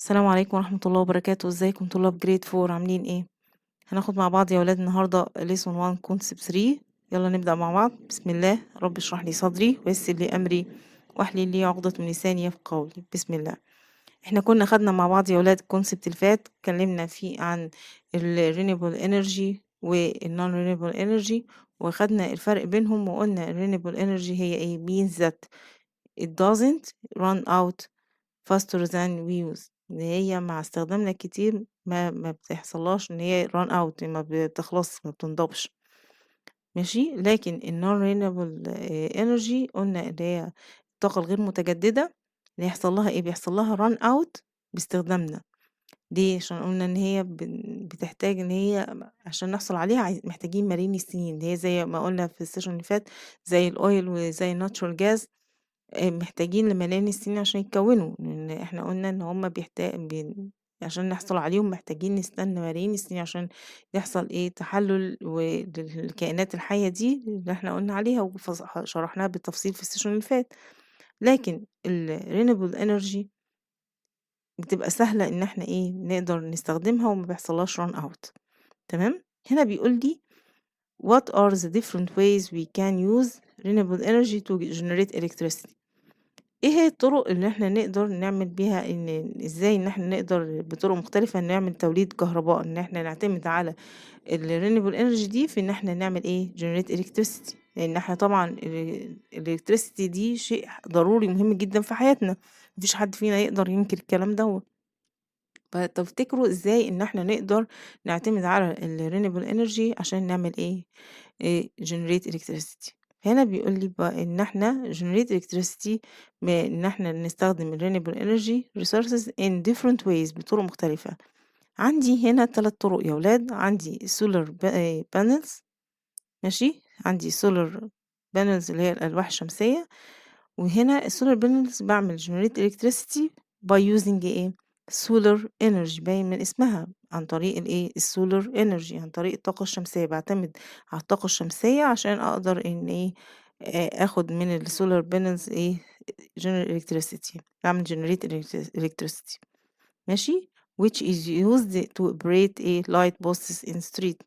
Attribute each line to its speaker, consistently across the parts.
Speaker 1: السلام عليكم ورحمة الله وبركاته. ازيكم طلاب grade 4؟ عاملين ايه؟ هناخد مع بعض يا ولاد النهاردة lesson 1 concept 3. يلا نبدأ مع بعض. بسم الله، رب اشرح لي صدري ويسر لي أمري واحلل لي عقدة من لساني يفقهوا قولي. بسم الله. احنا كنا خدنا مع بعض يا ولاد ال concept اللي فات، اتكلمنا فيه عن ال renewable energy وال non renewable energy، وخدنا الفرق بينهم، وقلنا ال renewable energy هي ايه؟ means that it doesn't run out faster than we use، إن هي مع استخدامنا كتير ما بتحصلهاش إن هي run out، ما بتخلص، ما بتنضبش، ماشي. لكن ال non renewable energy قلنا اللي هي الطاقة الغير متجددة، اللي يحصل لها ايه؟ بيحصل لها run out باستخدامنا. ليه؟ عشان قلنا ان هي بتحتاج ان هي عشان نحصل عليها محتاجين ملايين السنين، اللي هي زي ما قلنا في ال session اللي فات، زي ال oil وزي ال natural gas، محتاجين لملايين السنين عشان يتكونوا، لان احنا قلنا ان هما بيحتاج عشان نحصل عليهم محتاجين نستنى ملايين السنين عشان يحصل ايه؟ تحلل للكائنات الحية دي اللي احنا قلنا عليها وشرحناها بالتفصيل في ال session اللي فات. لكن ال renewable energy بتبقى سهلة ان احنا ايه؟ نقدر نستخدمها وما بيحصلهاش run out، تمام. هنا بيقول لي what are the different ways we can use renewable energy to generate electricity؟ ايه هي الطرق اللي احنا نقدر نعمل بيها، ان ازاي ان احنا نقدر بطرق مختلفة نعمل توليد كهرباء، ان احنا نعتمد على ال renewable energy دي في ان احنا نعمل ايه؟ generate electricity، لان احنا طبعا ال electricity دي شيء ضروري مهم جدا في حياتنا، مفيش حد فينا يقدر ينكر الكلام ده. فتفتكروا ازاي ان احنا نقدر نعتمد على ال renewable energy عشان نعمل ايه generate electricity؟ هنا بيقول لي بقى إن إحنا generate electricity بإن إحنا نستخدم ال renewable energy resources in different ways، بطرق مختلفة. عندي هنا 3 طرق يا ولاد، عندي solar panels، ماشي، عندي solar panels اللي هي الألواح الشمسية، وهنا ال solar panels بعمل generate electricity by using إيه؟ solar energy، باين من اسمها، عن طريق الإيه؟ ال solar energy، عن طريق الطاقة الشمسية، باعتمد على الطاقة الشمسية عشان أقدر إن إيه؟ آخد من ال solar panels إيه؟ generate electricity، أعمل generate electricity، ماشي، which is used to operate إيه؟ light posts in street،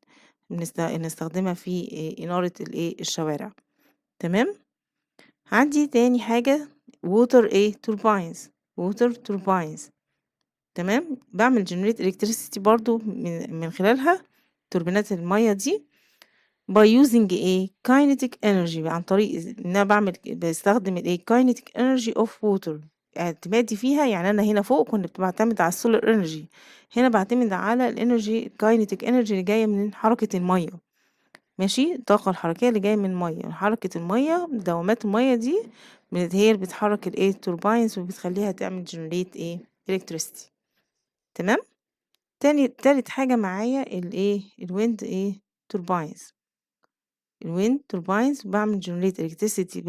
Speaker 1: نستخدمها في إيه؟ إنارة الإيه؟ الشوارع، تمام. عندي تاني حاجة water إيه؟ turbines، water turbines، تمام، بعمل generate electricity برضو من خلالها، توربينات المية دي، by using إيه؟ kinetic energy، عن طريق إن أنا بستخدم الإيه؟ kinetic energy of water، اعتمادي فيها. يعني أنا هنا فوق كنت بعتمد على ال solar energy، هنا بعتمد على ال energy، kinetic energy اللي جاية من حركة المية، ماشي، الطاقة الحركية اللي جاية من المية، حركة المية، دوامات المية دي هي اللي بتحرك الايه؟ turbines، وبتخليها تعمل generate ايه؟ electricity، تمام. تالت حاجة معايا الايه؟ ال wind ايه؟ turbines. ال wind turbines بعمل generate electricity،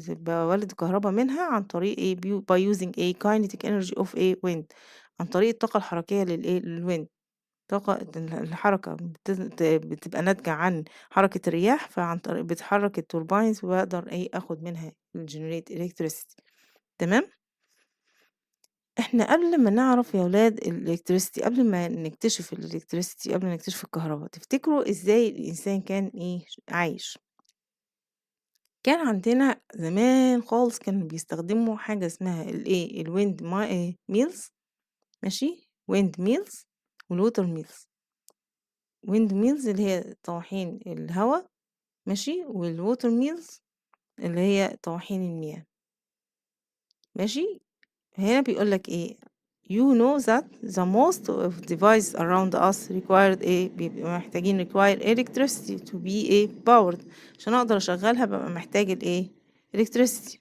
Speaker 1: بولد كهرباء منها عن طريق ايه؟ by using a kinetic energy of a wind، عن طريق الطاقة الحركية للايه؟ لل wind، طاقة الحركة بتبقى ناتجة عن حركة الرياح، فعن طريق بتحرك ال turbines وبقدر ايه؟ اخد منها generate electricity، تمام. احنا قبل ما نعرف يا ولاد ال electricity، قبل ما نكتشف ال electricity، قبل ما نكتشف الكهرباء، تفتكروا ازاي الانسان كان ايه؟ عايش؟ كان عندنا زمان خالص كانوا بيستخدموا حاجة اسمها الإيه، ال wind mills، ماشي، wind mills وال water mills. wind mills اللي هي طواحين الهوا، ماشي، وال water mills اللي هي طواحين المياه. ماشي، هنا بيقول لك إيه؟ you know that the most of devices around us required إيه؟ بيبقوا محتاجين require electricity to be إيه؟ powered. عشان أقدر أشغلها ببقى محتاج الإيه؟ electricity.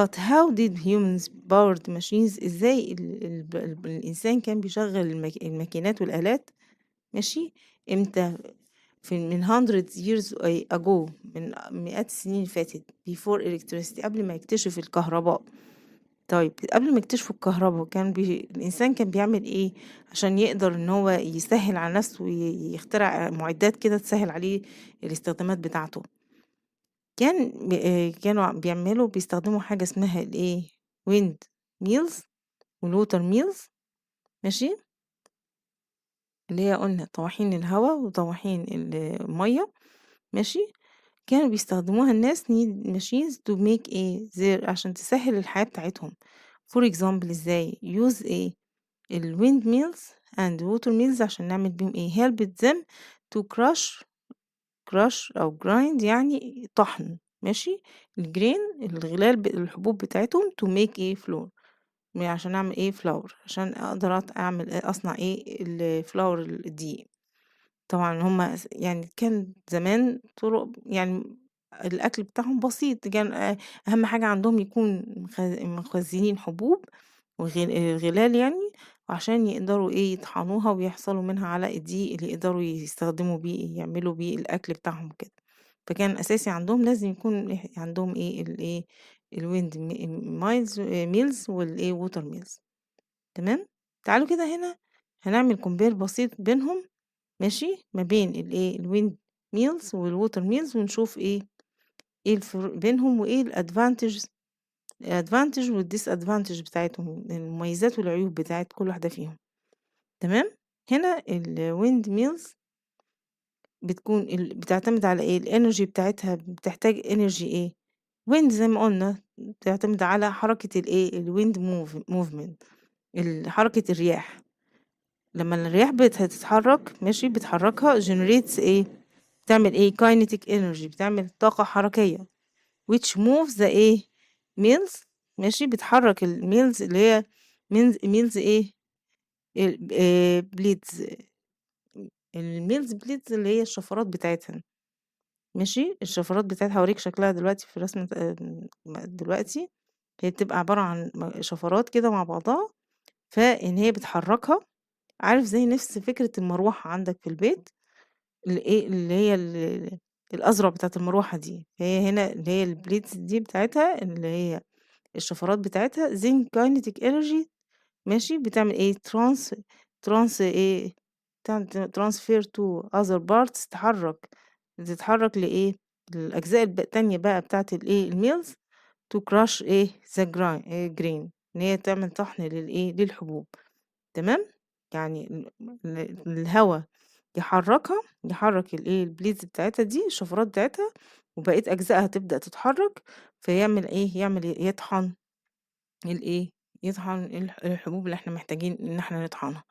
Speaker 1: but how did humans powered machines؟ إزاي ال ال ال الإنسان كان بيشغل الماكينات والآلات، ماشي، إمتى؟ في من hundreds years ago، من مئات السنين اللي فاتت، before electricity، قبل ما يكتشف الكهرباء. طيب قبل ما يكتشفوا الكهرباء كان الإنسان كان بيعمل إيه عشان يقدر إن هو يسهل على نفسه ويخترع معدات كده تسهل عليه الاستخدامات بتاعته؟ كانوا بيستخدموا حاجة اسمها الإيه؟ wind mills وال water mills. ماشي؟ اللي هي قلنا طواحين الهوا وطواحين المية، ماشي؟ كانوا بيستخدموها الناس need machines to make إيه their، عشان تسهل الحياة بتاعتهم. for example ازاي؟ use إيه ال wind mills and water mills عشان نعمل بيهم إيه؟ help them to crush، crush أو grind يعني طحن، ماشي؟ ال grain الغلال الحبوب بتاعتهم to make إيه flour، عشان أعمل إيه flour، عشان أقدر أعمل إيه، أصنع إيه ال flour الدقيق. طبعا هما يعني كان زمان طرق يعني الأكل بتاعهم بسيط، كان أهم حاجة عندهم يكون مخزنين حبوب غلال يعني، عشان يقدروا إيه يطحنوها ويحصلوا منها على الدقيق اللي يقدروا يستخدموا بيه يعملوا بيه الأكل بتاعهم كده. فكان أساسي عندهم لازم يكون عندهم إيه الإيه ال wind mills والإيه water mills. تمام؟ تعالوا كده هنا هنعمل compare بسيط بينهم، ماشي؟ ما بين الإيه ال wind mills وال water mills، ونشوف إيه الفروق بينهم وإيه ال advantage وال disadvantage بتاعتهم، المميزات والعيوب بتاعت كل واحدة فيهم. تمام؟ هنا ال wind mills بتكون بتعتمد على إيه؟ ال energy بتاعتها بتحتاج energy إيه؟ wind زي ما قلنا، بتعتمد على حركة الإيه؟ ال wind movement، حركة الرياح. لما الرياح بتتحرك، ماشي، بتحركها generates إيه؟ بتعمل إيه؟ kinetic energy، بتعمل طاقة حركية which moves the إيه؟ mills، ماشي، بتحرك ال mills اللي هي mills إيه؟ Blades، ال mills blades اللي هي الشفرات بتاعتها، ماشي. الشفرات بتاعتها هوريك شكلها دلوقتي في رسمة، دلوقتي هي بتبقى عبارة عن شفرات كده مع بعضها، فإن هي بتحركها، عارف زي نفس فكرة المروحة عندك في البيت، الإيه اللي هي الأذرع بتاعة المروحة دي، هي هنا اللي هي ال blades دي بتاعتها اللي هي الشفرات بتاعتها then kinetic energy، ماشي، بتعمل ايه؟ trans ايه؟ transfer to other parts، تتحرك لإيه؟ للأجزاء التانية بقى بتاعت الإيه ال mills to crush إيه the grain، إن هي تعمل طحن للإيه للحبوب. تمام؟ يعني الهواء يحركها، يحرك الإيه ال blades بتاعتها دي، الشفرات بتاعتها، وبقية أجزائها تبدأ تتحرك، فيعمل إيه؟ يعمل إيه؟ يطحن الإيه؟ يطحن الحبوب اللي احنا محتاجين إن احنا نطحنها.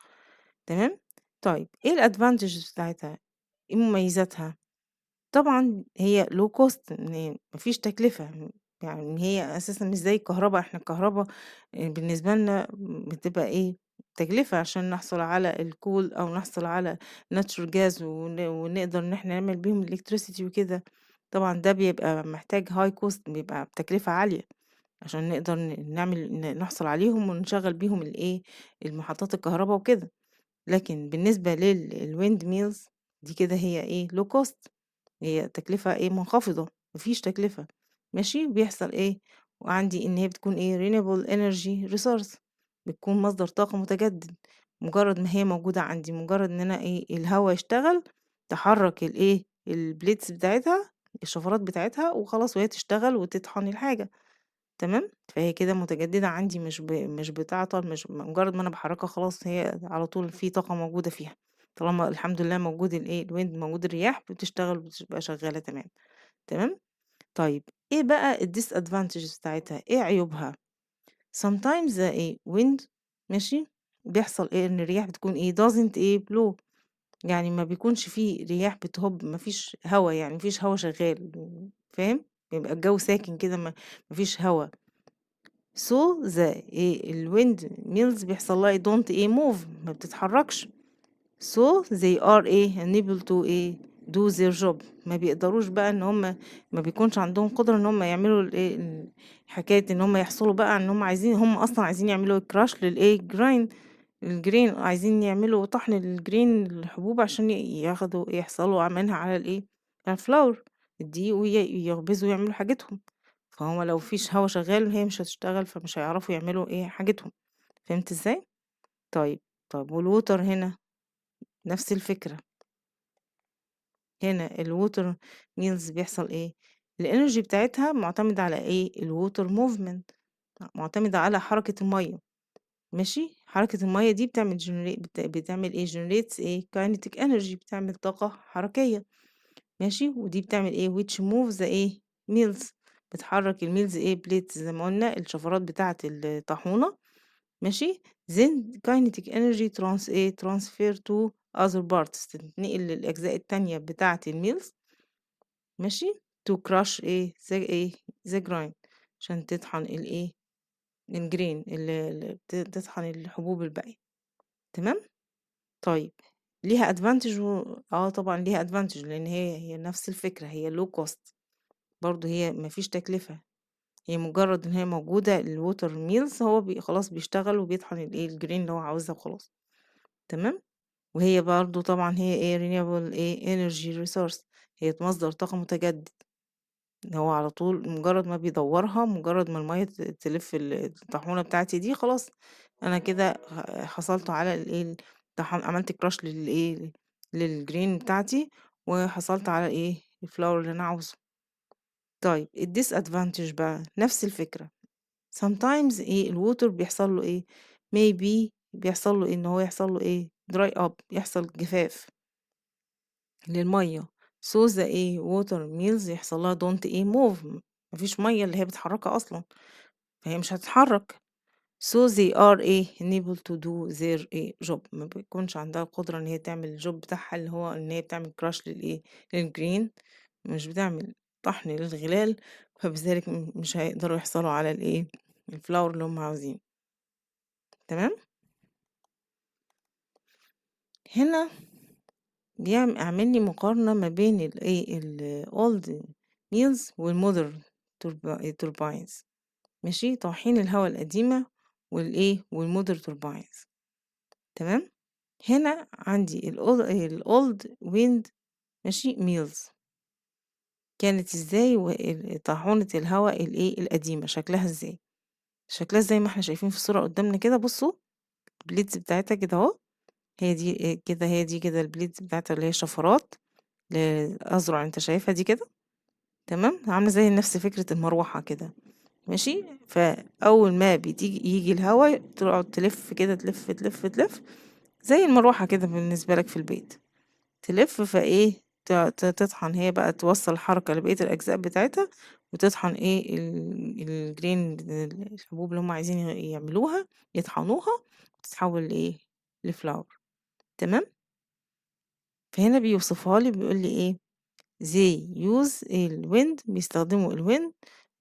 Speaker 1: تمام؟ طيب إيه ال advantages بتاعتها؟ إيه مميزاتها؟ طبعا هي low cost، إن مفيش تكلفة، يعني هي أساسا مش زي الكهرباء. احنا الكهرباء بالنسبة لنا بتبقى إيه تكلفة عشان نحصل على ال coal أو نحصل على natural gas ونقدر إن احنا نعمل بيهم electricity وكده. طبعا ده بيبقى محتاج high cost، بيبقى بتكلفة عالية عشان نقدر نحصل عليهم ونشغل بيهم الإيه المحطات الكهرباء وكده. لكن بالنسبة لل wind mills دي كده هي إيه low cost، هي تكلفة إيه منخفضة، مفيش تكلفة، ماشي. بيحصل إيه؟ وعندي إن هي بتكون إيه renewable energy resource، بتكون مصدر طاقة متجدد. مجرد ما هي موجودة عندي، مجرد إن أنا إيه الهواء يشتغل، تحرك الإيه ال blades بتاعتها، الشفرات بتاعتها، وخلاص وهي تشتغل وتطحن الحاجة. تمام؟ فهي كده متجددة عندي، مش بتعطل، مش مجرد ما أنا بحركها خلاص هي على طول في طاقة موجودة فيها، طالما الحمد لله موجود الإيه ال wind، موجود الرياح، بتشتغل وبتبقى شغالة تمام. تمام؟ طيب إيه بقى ال disadvantages بتاعتها؟ إيه عيوبها؟ sometimes the إيه wind، ماشي، بيحصل إيه إن الرياح بتكون إيه doesn't إيه blow، يعني ما بيكونش فيه رياح بتهب، ما فيش هوا، يعني ما فيش هوا شغال، فاهم؟ بيبقى الجو ساكن كده، ما فيش هوا. so the إيه ال wind mills بيحصل لها إيه don't إيه move، ما بتتحركش. so they are إيه unable to إيه do their job، ما بيقدروش بقى ان هم ما بيكونش عندهم قدرة ان هم يعملوا الايه حكاية ان هم يحصلوا بقى ان هم عايزين، هم اصلا عايزين يعملوا crush للايه grain، ال grain عايزين يعملوا طحن لل grain الحبوب عشان ياخدوا يحصلوا منها على الايه على ال flour الدقيق ويخبزوا ويعملوا حاجتهم. فهو لو فيش هوا شغال هي مش هتشتغل، فمش هيعرفوا يعملوا ايه حاجتهم. فهمت ازاي؟ طيب وال water هنا نفس الفكرة. هنا ال water mills بيحصل ايه؟ ال energy بتاعتها معتمدة على ايه؟ ال water movement، معتمدة على حركة المية. ماشي، حركة المَيّة دي بتعمل generate بتعمل إيه generates إيه kinetic energy، بتعمل طاقة حركية. ماشي، ودي بتعمل إيه which moves the إيه mills، بتحرك ال mills إيه blades زي ما قلنا الشفرات بتاعة الطاحونة. ماشي، then kinetic energy trans إيه transfer to other parts، تتنقل للأجزاء التانية بتاعة ال mills. ماشي، to crush إيه the إيه the grain، عشان تطحن الإيه ال grain اللي تطحن الحبوب الباقية. تمام. طيب ليها advantage طبعا ليها advantage، لأن هي نفس الفكرة، هي low cost برضو، هي مفيش تكلفة، هي مجرد ان هي موجودة ال water mills هو خلاص بيشتغل وبيطحن الايه ال grain اللي هو عاوزها وخلاص. تمام. وهي برضو طبعا هي ايه renewable ايه energy resource، هي مصدر طاقة متجدد، هو على طول مجرد ما بيدورها، مجرد ما المية تلف الطاحونة بتاعتي دي خلاص انا كده حصلت على الايه عملت crush للايه لل grain بتاعتي، وحصلت على ايه ال flour اللي انا عاوزه. طيب ال disadvantage بقى نفس الفكرة، sometimes ايه ال water بيحصل له ايه maybe بيحصل له إيه؟ ان هو يحصل له ايه dry up، يحصل جفاف للمية، so the ايه water mills يحصل لها don't ايه move، مفيش مية اللي هي بتحركها اصلا فهي مش هتتحرك، so they are ايه unable to do their ايه job، ما بيكونش عندها القدرة ان هي تعمل ال job بتاعها اللي هو ان هي بتعمل crush للايه لل grain، مش بتعمل طحن للغلال، فبذلك مش هيقدروا يحصلوا على الايه ال flour اللي هم عاوزينه. تمام. هنا بيعمل لي مقارنة ما بين الايه ال old mills وال modern turbines. ماشي، طواحين الهواء القديمة والايه وال modern turbines. تمام. هنا عندي ال old wind ماشي mills كانت ازاي، طاحونة الهواء الايه القديمة شكلها ازاي، شكلها زي ما احنا شايفين في الصورة قدامنا كده. بصوا ال blades بتاعتها كده اهو، هي دي كده، هي دي كده ال blades بتاعتها اللي هي شفرات الأذرع انت شايفها دي كده. تمام، عاملة زي نفس فكرة المروحة كده. ماشي، فأول ما بتيجي يجي الهواء تقعد تلف كده، تلف تلف تلف زي المروحة كده بالنسبة لك في البيت، تلف فايه تطحن هي بقى، توصل الحركة لبقية الأجزاء بتاعتها وتطحن ايه ال grain الحبوب اللي هم عايزين يعملوها يطحنوها وتتحول لايه ل flour. تمام. فهنا بيوصفها لي بيقول لي ايه they use ال wind، بيستخدموا ال wind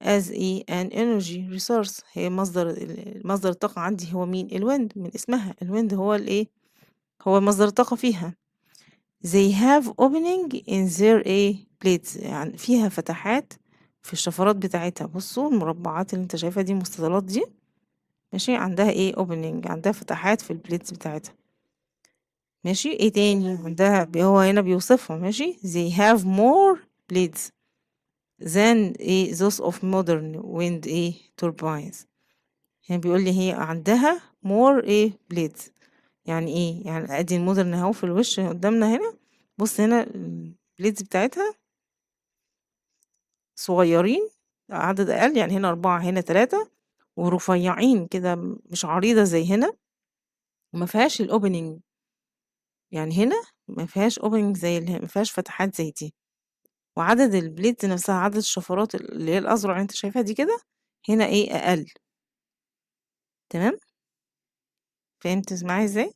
Speaker 1: as a an energy resource، هي مصدر الطاقة عندي هو مين؟ ال wind، من اسمها ال wind هو الايه هو مصدر الطاقة فيها. they have opening in their ايه blades، يعني فيها فتحات في الشفرات بتاعتها. بصوا المربعات اللي انت شايفها دي المستطيلات دي ماشي عندها ايه opening، عندها فتحات في ال blades بتاعتها. ماشي، ايه تاني عندها؟ هو هنا بيوصفها. ماشي، they have more blades than ايه those of modern wind ايه turbines. هنا بيقول لي هي عندها more ايه blades، يعني ايه؟ يعني ادي ال modern اهو في الوش قدامنا هنا، بص هنا ال blades بتاعتها صغيرين عدد اقل، يعني هنا 4 هنا 3، ورفيعين كده مش عريضة زي هنا، وما فيهاش ال opening، يعني هنا ما فيهاش opening زي اللي ما فيهاش فتحات زي دي. وعدد ال blades نفسها، عدد الشفرات اللي هي الأذرع اللي انت شايفها دي كده هنا ايه اقل. تمام، فهمت معايا ازاي؟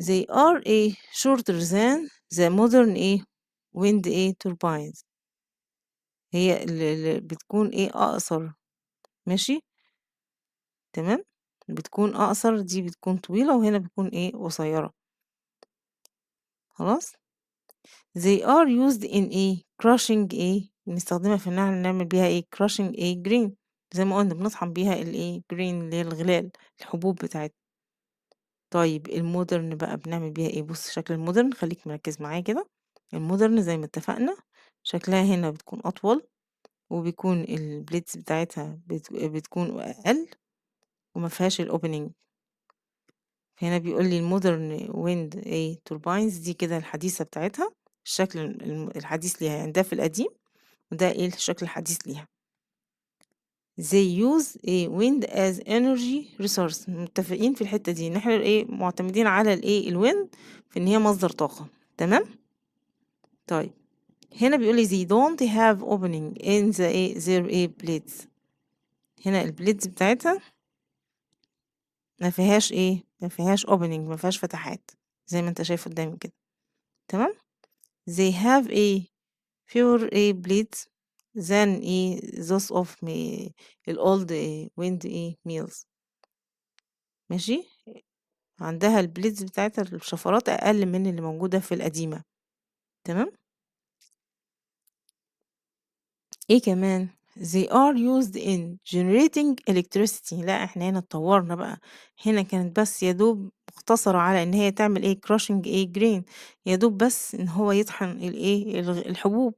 Speaker 1: they are ايه shorter than the modern ايه wind ايه turbines، هي اللي بتكون ايه اقصر. ماشي تمام، بتكون اقصر، دي بتكون طويلة وهنا بتكون ايه قصيرة. خلاص، they are used in ايه crushing ايه، بنستخدمها في ان احنا نعمل بيها ايه crushing ايه grain، زي ما قلنا بنطحن بيها الايه grain اللي هي الغلال الحبوب بتاعتنا. طيب ال modern بقى بنعمل بيها ايه؟ بص شكل ال modern، خليك مركز معايا كده. ال modern زي ما اتفقنا شكلها هنا بتكون اطول، وبيكون ال blades بتاعتها بتكون اقل، وما فيهاش ال opening. هنا بيقول لي ال modern wind ايه turbines دي كده الحديثة بتاعتها، الشكل الحديث ليها، يعني ده في القديم وده ايه الشكل الحديث ليها. They use a wind as energy resource. متفقين في الحتة دي ان احنا ايه معتمدين على الايه ال wind في ان هي مصدر طاقة. تمام. طيب هنا بيقول لي they don't have opening in the ايه their ايه blades. هنا ال blades بتاعتها ما فيهاش ايه، ما فيهاش opening، ما فيهاش فتحات زي ما انت شايف قدامي كده. تمام. They have a fewer a blades than ايه those of ال old wind ايه mills. ماشي، عندها ال blades بتاعتها الشفرات اقل من اللي موجودة في القديمة. تمام. ايه كمان؟ They are used in generating electricity. لا احنا هنا اتطورنا بقى، هنا كانت بس يا دوب مقتصرة على ان هي تعمل ايه crushing ايه grain، يا دوب بس ان هو يطحن الايه الحبوب.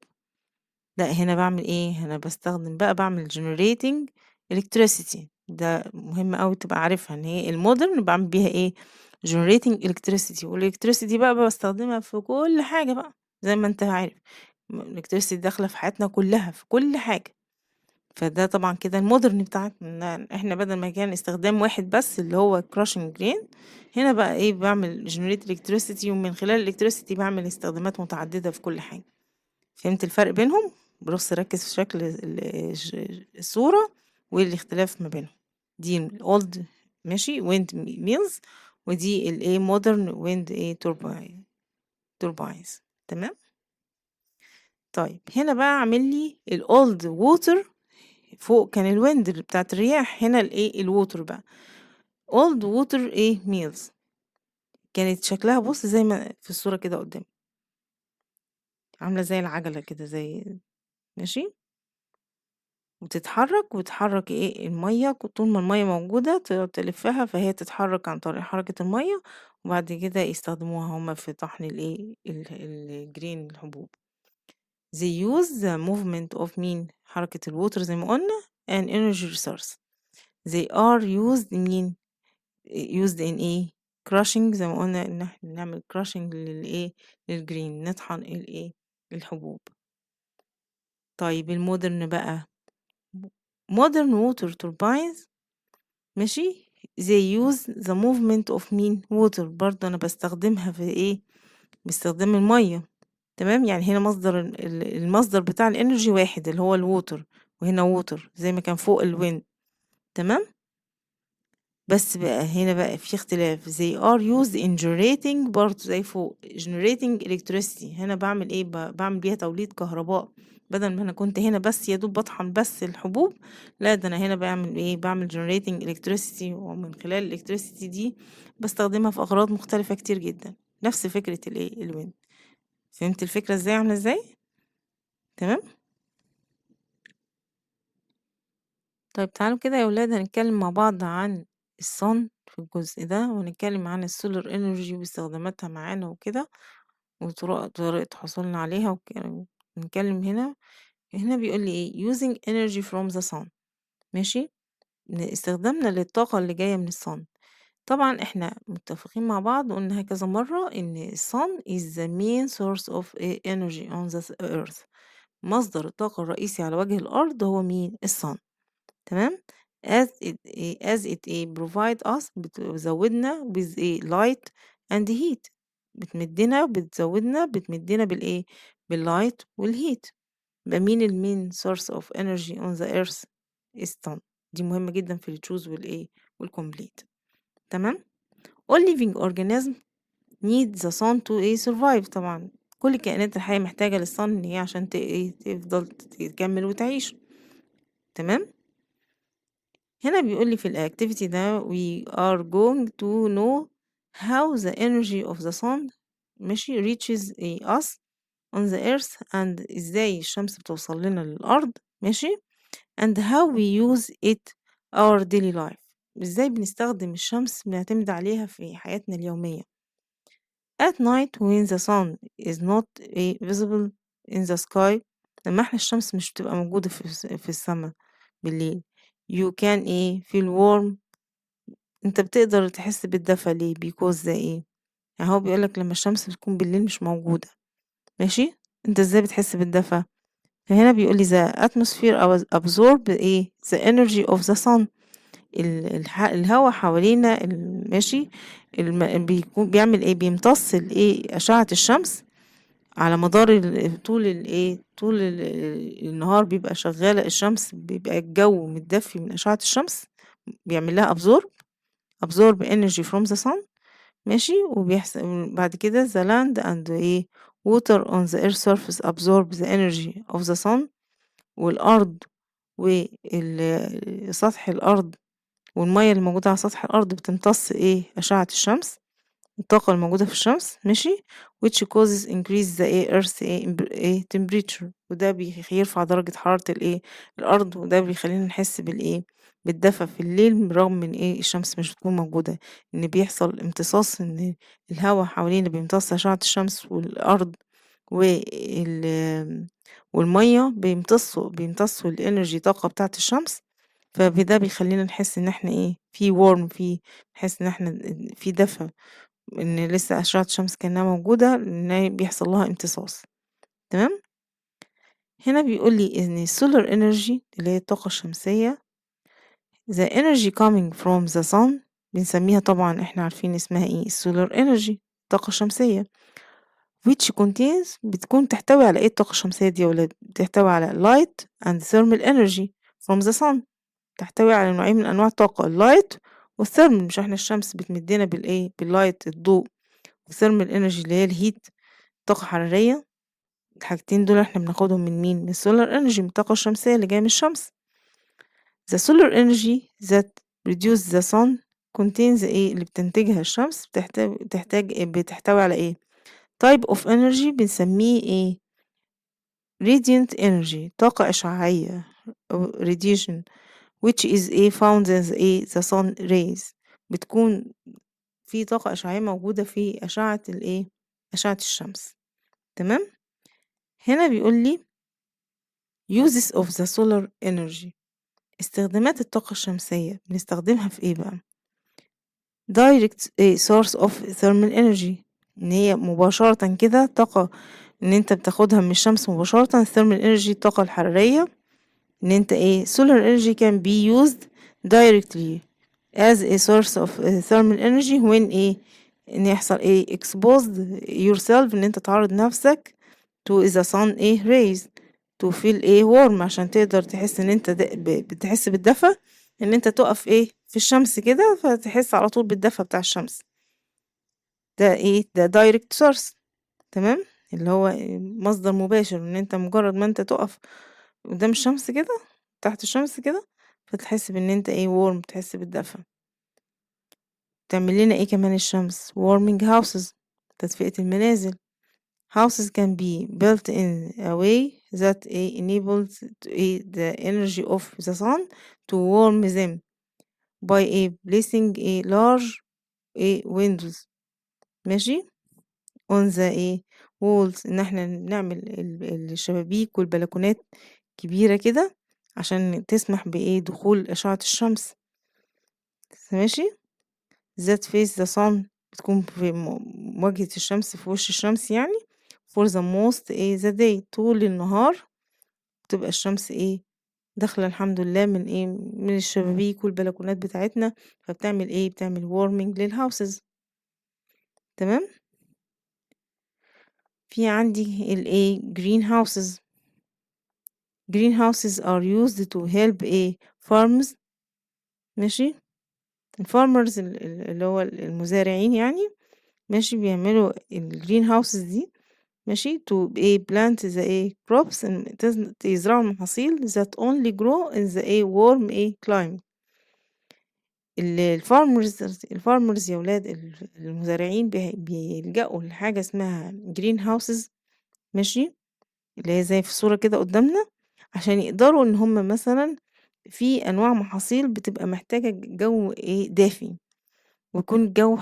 Speaker 1: لا هنا بعمل ايه، هنا بستخدم بقى بعمل generating electricity. ده مهم اوي تبقى عارفها ان هي ال modern بعمل بيها ايه generating electricity. وال electricity بقى بستخدمها في كل حاجة بقى زي ما انت عارف، ال electricity داخلة في حياتنا كلها في كل حاجة. فده طبعا كده ال modern بتاعتنا، إن احنا بدل ما كان استخدام واحد بس اللي هو crushing grain، هنا بقى ايه بعمل generate electricity، ومن خلال electricity بعمل استخدامات متعددة في كل حاجة. فهمت الفرق بينهم؟ بص ركز في شكل الصورة والاختلاف ما بينهم. دي ال old ماشي wind mills، ودي الايه modern wind ايه turbines. تمام. طيب هنا بقى عامل لي ال old water، فوق كان ال wind اللي بتاعت الرياح، هنا الايه ال water بقى old water ايه mills. كانت شكلها بص زي ما في الصورة كده قدام، عاملة زي العجلة كده، زي ماشي، وتتحرك وتحرك ايه المية، طول ما المية موجودة تقعد تلفها فهي تتحرك عن طريق حركة المية، وبعد كده يستخدموها هما في طحن الايه ال grain الحبوب. They use the movement of مين حركة ال water زي ما قلنا an energy resource. They are used مين used in ايه crushing زي ما قلنا ان احنا نعمل crushing للايه لل grain، نطحن الايه الحبوب. طيب ال modern بقى modern water turbines ماشي they use the movement of مين water. برضه انا بستخدمها في ايه باستخدام المية. تمام. يعني هنا مصدر المصدر بتاع ال energy واحد اللي هو ال water، وهنا water زي ما كان فوق ال wind. تمام. بس بقى هنا بقى في اختلاف، they are used in generating برضه زي فوق generating electricity. هنا بعمل ايه بعمل بيها توليد كهرباء، بدل ما انا كنت هنا بس يا دوب بطحن بس الحبوب، لا ده انا هنا بعمل ايه بعمل generating electricity، ومن خلال ال electricity دي بستخدمها في اغراض مختلفة كتير جدا، نفس فكرة الايه ال wind. فهمت الفكرة ازاي عاملة ازاي؟ تمام. طيب تعالوا كده يا ولاد هنتكلم مع بعض عن ال sun في الجزء ده، ونتكلم عن ال solar energy واستخداماتها معانا وكده، وطرق طريقة حصولنا عليها وكده. نتكلم هنا بيقول لي ايه using energy from the sun. ماشي، استخدامنا للطاقة اللي جاية من ال sun. طبعا احنا متفقين مع بعض وقلناها كذا مرة ان ال sun is the main source of energy on the earth. مصدر الطاقة الرئيسي على وجه الأرض هو مين؟ ال sun. تمام. As it provide us بتزودنا with a light and heat، بتمدنا بتزودنا بتمدنا بالايه بال light وال heat. يبقى مين ال main source of energy on the earth is sun. دي مهمة جدا في ال choose والايه وال complete. تمام. All living organism need the sun to survive. طبعا كل الكائنات الحية محتاجة لل sun إن هي عشان تفضل تكمل وتعيش. تمام. هنا بيقول لي في ال activity ده we are going to know how the energy of the sun ماشي reaches us on the earth and ازاي الشمس بتوصل لنا للأرض ماشي and how we use it our daily life. ازاي بنستخدم الشمس بنعتمد عليها في حياتنا اليومية. At night when the sun is not visible in the sky، لما احنا الشمس مش بتبقى موجودة في السماء بالليل، you can feel warm، انت بتقدر تحس بالدفى. ليه؟ because the يعني هو بيقولك لما الشمس بتكون بالليل مش موجودة ماشي، انت ازاي بتحس بالدفى؟ فهنا بيقول لي the atmosphere absorb ايه the energy of the sun. الهواء حوالينا ماشي، بيكون بيعمل ايه؟ بيمتص الايه؟ أشعة الشمس على مدار طول الايه؟ طول النهار بيبقى شغالة الشمس، بيبقى الجو متدفي من أشعة الشمس، بيعمل لها absorb energy from the sun، ماشي. وبيحصل بعد كده the land and ايه water on the earth surface absorb the energy of the sun. والأرض وسطح الأرض والمية اللي موجودة على سطح الأرض بتمتص ايه؟ أشعة الشمس، الطاقة الموجودة في الشمس، ماشي، which causes increase the ايه earth ايه temperature. وده بيرفع درجة حرارة الايه؟ الأرض، وده بيخلينا نحس بالايه؟ بالدفا في الليل، برغم من ايه؟ الشمس مش بتكون موجودة، ان بيحصل امتصاص، ان الهواء حوالينا بيمتص أشعة الشمس، والأرض والمية بيمتصوا ال energy، طاقة بتاعة الشمس، فده بيخلينا نحس ان احنا ايه؟ في warm، في نحس ان احنا في دفا، ان لسه أشعة الشمس كأنها موجودة، ان بيحصل لها امتصاص، تمام. هنا بيقول لي ان solar energy اللي هي الطاقة الشمسية، the energy coming from the sun، بنسميها طبعا احنا عارفين اسمها ايه؟ solar energy، الطاقة الشمسية، which contains بتكون تحتوي على ايه الطاقة الشمسية دي يا ولاد؟ بتحتوي على light and thermal energy from the sun. تحتوي على نوعين من انواع الطاقة، ال light وال thermal. مش احنا الشمس بتمدنا بالايه؟ بال light الضوء، وال thermal energy اللي هي ال heat، طاقة حرارية. الحاجتين دول احنا بناخدهم من مين؟ من ال solar energy، من الطاقة الشمسية اللي جاية من الشمس. The solar energy that produce the sun contains ايه؟ اللي بتنتجها الشمس بتحتاج بتحتوي على ايه؟ type of energy بنسميه ايه؟ radiant energy، طاقة إشعاعية أو radiation، which is ايه found in ايه the sun rays. بتكون في طاقة إشعاعية موجودة في أشعة الايه؟ أشعة الشمس، تمام. هنا بيقول لي uses of the solar energy، استخدامات الطاقة الشمسية، بنستخدمها في ايه بقى؟ direct ايه source of thermal energy، ان هي مباشرة كده طاقة ان انت بتاخدها من الشمس مباشرة، thermal energy، الطاقة الحرارية، ان انت ايه solar energy can be used directly as a source of thermal energy when ايه ان يحصل ايه exposed yourself، ان انت تعرض نفسك to the sun ايه rays to feel ايه warm، عشان تقدر تحس ان انت بتحس بالدفى، ان انت تقف ايه في الشمس كده فتحس على طول بالدفى بتاع الشمس. ده ايه؟ ده direct source، تمام، اللي هو مصدر مباشر، ان انت مجرد ما انت تقف قدام الشمس كده، تحت الشمس كده، فتحس بان انت ايه warm، تحس بالدفى. تعمل لنا ايه كمان الشمس؟ warming houses، تدفئة المنازل. houses can be built in a way that ايه enables ايه the energy of the sun to warm them by ايه placing a large ايه windows، ماشي، on the ايه walls، ان احنا نعمل الشبابيك والبلكونات كبيرة كده عشان تسمح بايه؟ دخول أشعة الشمس، ماشي، that face the sun، بتكون في مواجهة الشمس، في وش الشمس يعني، for the most ايه the day، طول النهار تبقى الشمس ايه؟ داخلة الحمد لله من ايه؟ من الشبابيك والبلكونات بتاعتنا، فبتعمل ايه؟ بتعمل warming لل houses، تمام. في عندي الايه green houses. green houses are used to help ايه farms، ماشي، ال farmers اللي هو المزارعين يعني، ماشي، بيعملوا ال green houses دي، ماشي، to ايه plant the ايه crops، يزرعوا المحاصيل that only grow in the ايه warm ايه climate. ال farmers يا ولاد، المزارعين بيلجأوا لحاجة اسمها green houses، ماشي، اللي هي زي في الصورة كده قدامنا، عشان يقدروا ان هم مثلا في انواع محاصيل بتبقى محتاجة جو ايه دافي، ويكون الجو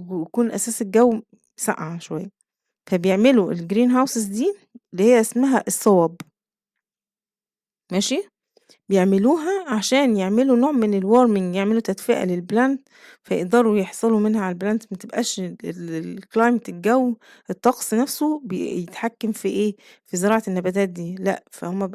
Speaker 1: ويكون اساس الجو ساقعة شوية، فبيعملوا ال green houses دي اللي هي اسمها الصوب، ماشي. بيعملوها عشان يعملوا نوع من ال warming، يعملوا تدفئة لل plant، فيقدروا يحصلوا منها على ال plant، ما تبقاش ال climate، الجو، الطقس نفسه بيتحكم في ايه؟ في زراعة النباتات دي. لا، فهم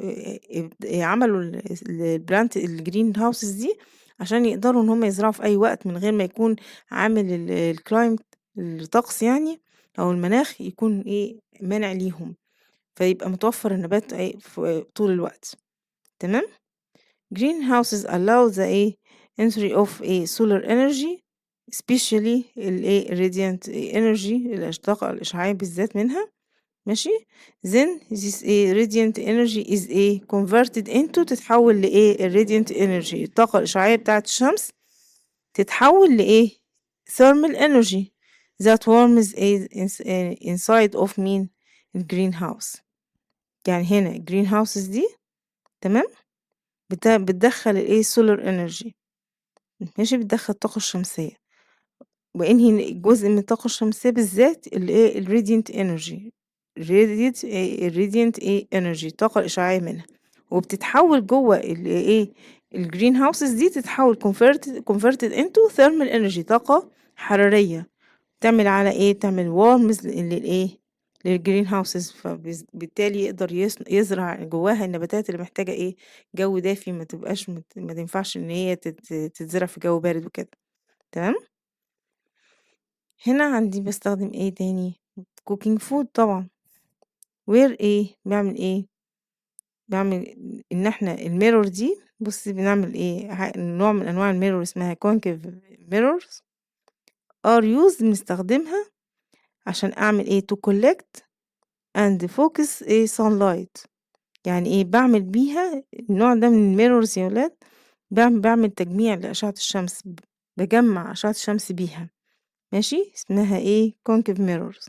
Speaker 1: عملوا ال plant ال greenhouses دي عشان يقدروا ان هم يزرعوا في اي وقت من غير ما يكون عامل ال climate، الطقس يعني، او المناخ يكون ايه؟ مانع ليهم، فيبقى متوفر النبات ايه؟ في طول الوقت. تمام. greenhouses allow the ايه؟ entry of a solar energy، especially ال ايه؟ radiant energy، الطاقة الإشعاعية بالذات منها. ماشي. then this ايه؟ radiant energy is ايه؟ converted into، تتحول لإيه؟ ال radiant energy، الطاقة الإشعاعية بتاعة الشمس، تتحول لإيه؟ thermal energy that warms ايه؟ inside of مين؟ ال greenhouse. يعني هنا ال greenhouses دي، تمام، بتدخل الايه؟ solar energy. ماشي. بتدخل الطاقة الشمسية، وانهي جزء من الطاقة الشمسية بالذات؟ الايه؟ ال radiant energy، radiant ايه؟ ال radiant ايه؟ energy، الطاقة الإشعاعية منها، وبتتحول جوه الايه؟ ال greenhouses دي، تتحول converted into thermal energy، طاقة حرارية، تعمل على ايه؟ تعمل warms للايه؟ لل greenhouses، فبالتالي يقدر يزرع جواها النباتات اللي محتاجة ايه؟ جو دافي، ما تبقاش ما تنفعش ان هي تتزرع في جو بارد وكده. تمام. هنا عندي بستخدم ايه تاني؟ cooking food طبعا. where ايه؟ بعمل ايه؟ بعمل ان احنا ال mirror دي، بصي، بنعمل ايه؟ نوع من انواع ال mirror اسمها concave mirrors are used، بنستخدمها عشان اعمل ايه؟ to collect and focus ايه؟ sunlight. يعني ايه؟ بعمل بيها النوع ده من ال mirrors يا ولاد، بعمل تجميع لأشعة الشمس، بجمع أشعة الشمس بيها. ماشي. اسمها ايه؟ concave mirrors.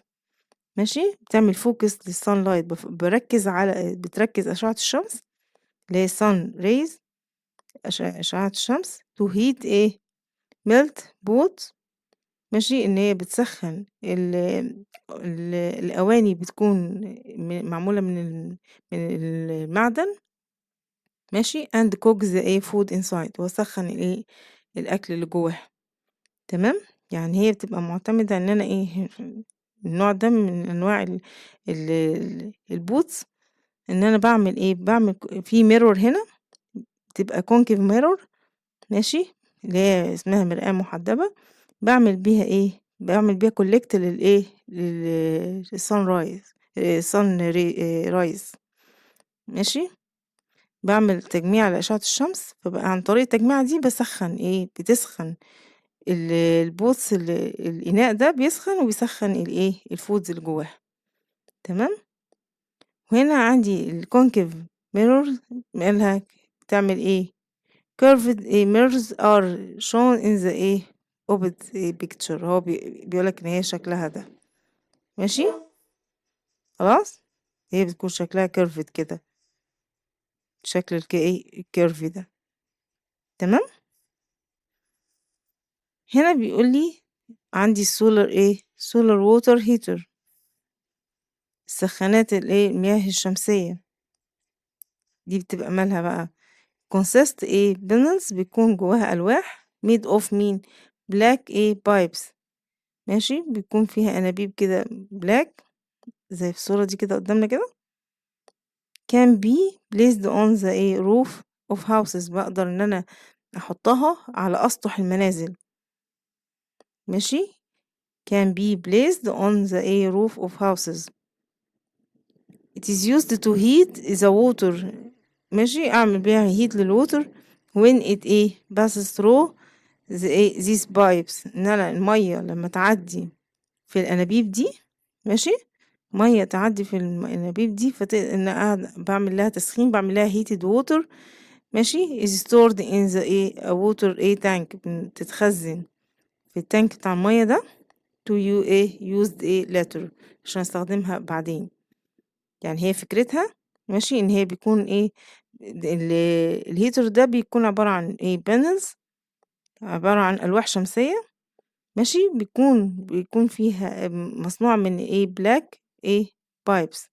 Speaker 1: ماشي. بتعمل focus لل sunlight، بركز على، بتركز أشعة الشمس اللي هي sun rays، أشعة الشمس، to heat ايه؟ melt pot. ماشي. إن هي بتسخن ال ال الأواني، بتكون معمولة من المعدن. ماشي. and cook the ايه؟ food inside، وأسخن الايه؟ الأكل اللي جواها. تمام. يعني هي بتبقى معتمدة إن أنا ايه؟ النوع ده من أنواع ال pots، إن أنا بعمل ايه؟ بعمل في mirror هنا، بتبقى concave mirror. ماشي. اللي هي اسمها مرآة محدبة. بعمل بيها ايه؟ بعمل بيها collect للايه؟ لل sunrise، sun rays. ماشي. بعمل تجميع لأشعة الشمس، فبقى عن طريق التجميعة دي بسخن ايه؟ بتسخن ال pots، الإناء ده بيسخن وبيسخن الايه؟ ال foods اللي جواها. تمام. وهنا عندي ال concave mirror، مالها؟ بتعمل ايه؟ curved ايه؟ mirrors are shown in the ايه؟ opposite ايه؟ picture. هو بيقولك ان هي شكلها ده. ماشي. خلاص. هي بتكون شكلها curved كده، شكل الك ايه؟ ال curve ده. تمام. هنا بيقول لي عندي السولار ايه؟ solar water heater، السخانات الايه؟ المياه الشمسية. دي بتبقى مالها بقى؟ consist ايه؟ panels، بيكون جواها ألواح، made of مين؟ black ايه؟ pipes. ماشي. بيكون فيها أنابيب كده black، زي في الصورة دي كده قدامنا كده، can be placed on the ايه؟ roof of houses، بقدر ان انا احطها على اسطح المنازل. ماشي. can be placed on the ايه؟ roof of houses. it is used to heat the water. ماشي. اعمل بيها heat لل water when it ايه؟ passes through the ايه؟ these pipes. ان انا المية لما تعدي في الانابيب دي، ماشي، مية تعدي في الانابيب دي، ان انا بعمل لها تسخين، بعمل لها heated water. ماشي. is stored in the ايه؟ water ايه؟ tank، بتتخزن في ال tank بتاع المية ده، to you ايه؟ used ايه؟ later، عشان استخدمها بعدين. يعني هي فكرتها، ماشي، ان هي بيكون ايه؟ ال heater ده بيكون عبارة عن ايه؟ panels، عبارة عن ألواح شمسية. ماشي. بيكون فيها مصنوع من ايه؟ black ايه؟ pipes،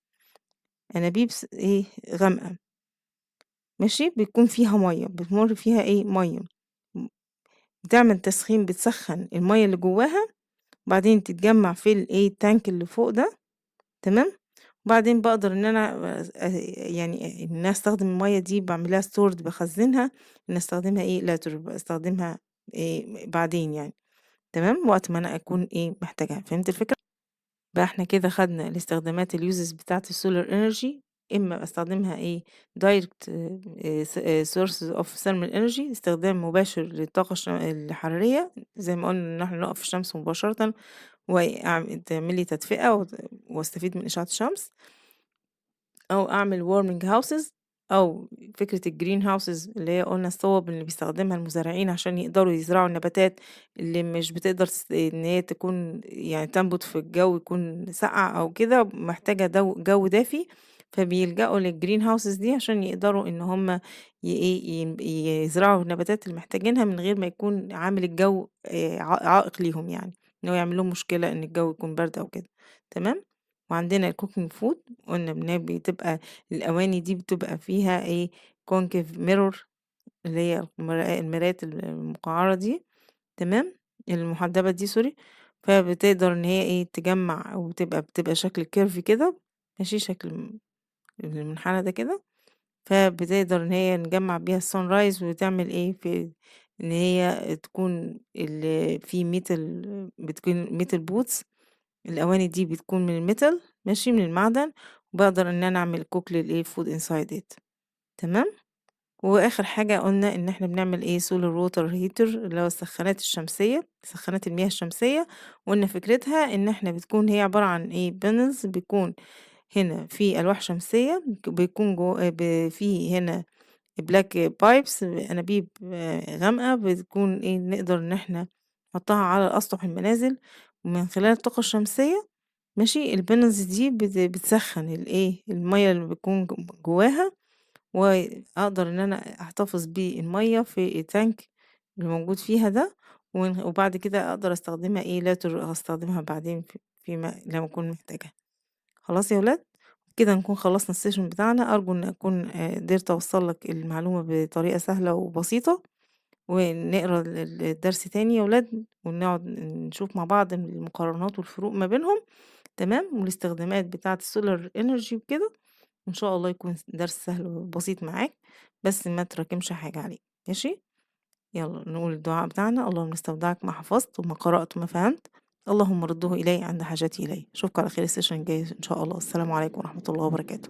Speaker 1: أنابيب ايه؟ غامقة. ماشي، بيكون فيها مية، بتمر فيها ايه؟ مية، بتعمل تسخين، بتسخن المية اللي جواها، وبعدين تتجمع في الايه؟ ال tank اللي فوق ده، تمام. وبعدين بقدر ان انا يعني ان انا استخدم المية دي، بعملها stored، بخزنها، ان استخدمها ايه؟ later، بستخدمها إيه بعدين يعني، تمام، وقت ما انا اكون ايه؟ محتاجها. فهمت الفكرة؟ بقى احنا كده خدنا الاستخدامات، ال uses بتاعت ال solar energy، اما استخدمها ايه؟ direct source of thermal energy، استخدام مباشر للطاقة الحرارية، زي ما قلنا ان احنا نقف في الشمس مباشرة وتعمل لي تدفئة واستفيد من إشعة الشمس، او اعمل warming houses، او فكرة ال green houses اللي هي قلنا الصوب اللي بيستخدمها المزارعين عشان يقدروا يزرعوا النباتات اللي مش بتقدر ان هي تكون يعني تنبت في الجو يكون ساقع او كده، محتاجة جو دافي، فبيلجأوا لل green houses دي عشان يقدروا ان هم يزرعوا النباتات اللي محتاجينها من غير ما يكون عامل الجو عائق ليهم، يعني ان هو يعمل لهم مشكلة ان الجو يكون برد او كده، تمام. وعندنا ال cooking food، قلنا ان بتبقى الأواني دي بتبقى فيها ايه؟ concave mirror، اللي هي المرايات المقعرة دي، تمام، المحدبة دي sorry، فبتقدر ان هي ايه؟ تجمع، وتبقى بتبقى شكل curve كده، ماشي، شكل المنحنى ده كده، فبتقدر ان هي نجمع بيها ال sunrise، وتعمل ايه؟ في ان هي تكون اللي في metal، بتكون metal pots، الاواني دي بتكون من ال metal، ماشي، من المعدن، وبقدر ان انا اعمل cook للايه؟ food inside it، تمام. واخر حاجه قلنا ان احنا بنعمل ايه؟ solar water heater، اللي هو السخانات الشمسيه، سخانات المياه الشمسيه. وقلنا فكرتها ان احنا بتكون هي عباره عن ايه؟ panels، بيكون هنا في الواح شمسيه، بيكون جو في هنا black pipes، انابيب غامقه، بتكون ايه؟ نقدر ان احنا نحطها على اسطح المنازل، ومن خلال الطاقه الشمسيه، ماشي، ال panels دي بتسخن الايه؟ المية اللي بتكون جواها، واقدر ان انا احتفظ بالمية في ال tank اللي موجود فيها ده، وبعد كده اقدر استخدمها ايه؟ later، استخدمها بعدين فيما لما اكون محتاجها. خلاص يا ولاد، كده نكون خلصنا ال session بتاعنا. ارجو ان اكون قدرت اوصل لك المعلومة بطريقة سهلة وبسيطة. ونقرا الدرس تاني يا ولاد، ونقعد نشوف مع بعض المقارنات والفروق ما بينهم، تمام، والاستخدامات بتاعة ال solar energy وكده. وإن شاء الله يكون درس سهل وبسيط معاك، بس ما تراكمش حاجة عليك، ماشي. يلا نقول الدعاء بتاعنا: اللهم استودعك ما حفظت وما قرأت وما فهمت، اللهم رده إلي عند حاجتي إليه. أشوفك على خير ال session الجاي إن شاء الله. السلام عليكم ورحمة الله وبركاته.